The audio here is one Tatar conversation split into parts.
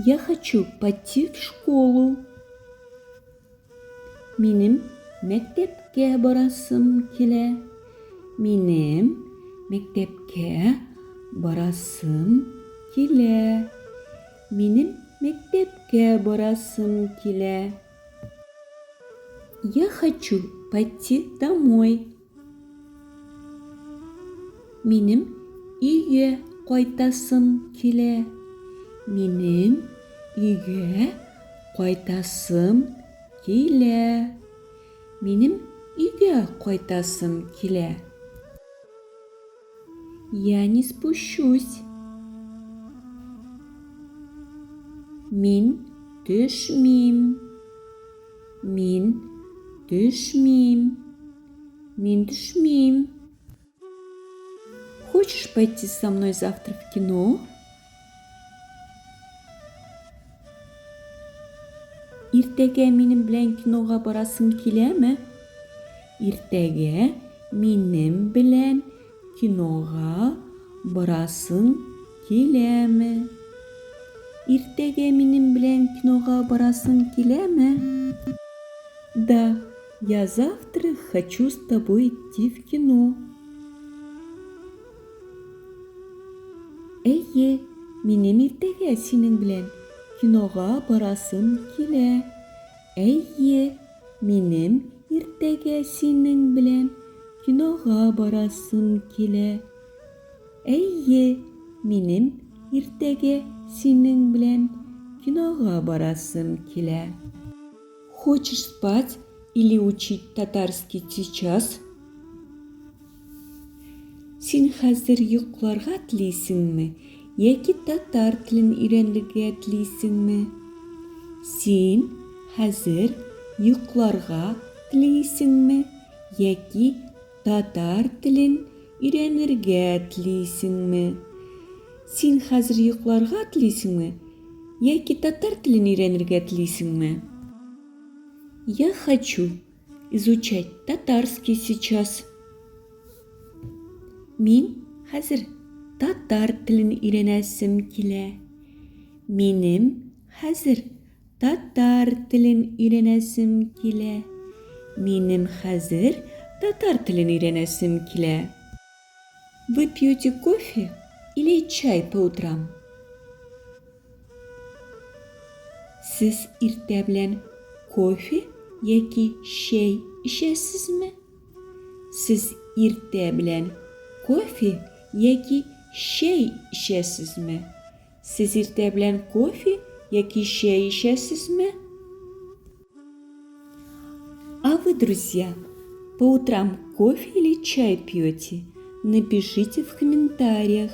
Я хочу пойти в школу. Минем мәктәпкә барасым килә. Минем мәктәпкә барасым килә. Минем мәктәпкә барасым килә. Я хочу пойти домой. Минем өйгә кайтасым килә. Минем өйгә кайтасым килә. Минем өйгә кайтасым килә. Я не спущусь. Мин төшмим. Мин төшмим. Мин төшмим. Хочешь пойти со мной завтра в кино? Иртәгә минем белән кинога барасың киләме? Иртәгә минем белән кинога барасың киләме? Иртәгә минем белән кинога барасың киләме? Да, я завтра хочу с тобой идти в кино. Әйе, минем иртәгә синең белән кинога барасым килә. Әйе, минем иртәгә синең белән кинога барасым килә. Әйе, минем иртәгә синең белән кинога барасым килә. Хочешь спать или учить татарский сейчас? Син хәзер йокларга телисеңме яки татар телен өйрәнергә телисеңме? Син хәзер йокларга телисеңме яки татар телен өйрәнергә телисеңме? Син хәзер йокларга телисеңме яки татар телен өйрәнергә телисеңме? Я хочу изучать татарский сейчас. Мин хәзер татар телен өйрәнәсем килә. Минем хәзер татар телен өйрәнәсем килә. Минем хәзер татар телен өйрәнәсем килә. Вы пьете кофе или чай по утрам? Сез иртә белән кофе яки чәй эчәсезме? Сез иртә белән кофе яки чәй эчәсезме? Сез иртә белән кофе яки чәй эчәсезме? А вы, друзья, по утрам кофе или чай пьете? Напишите в комментариях.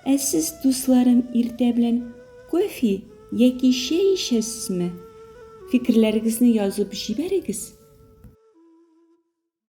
Ә сез, дусларым, иртә белән кофе яки чәй эчәсезме? Фикерләрегезне язып җибәрегез.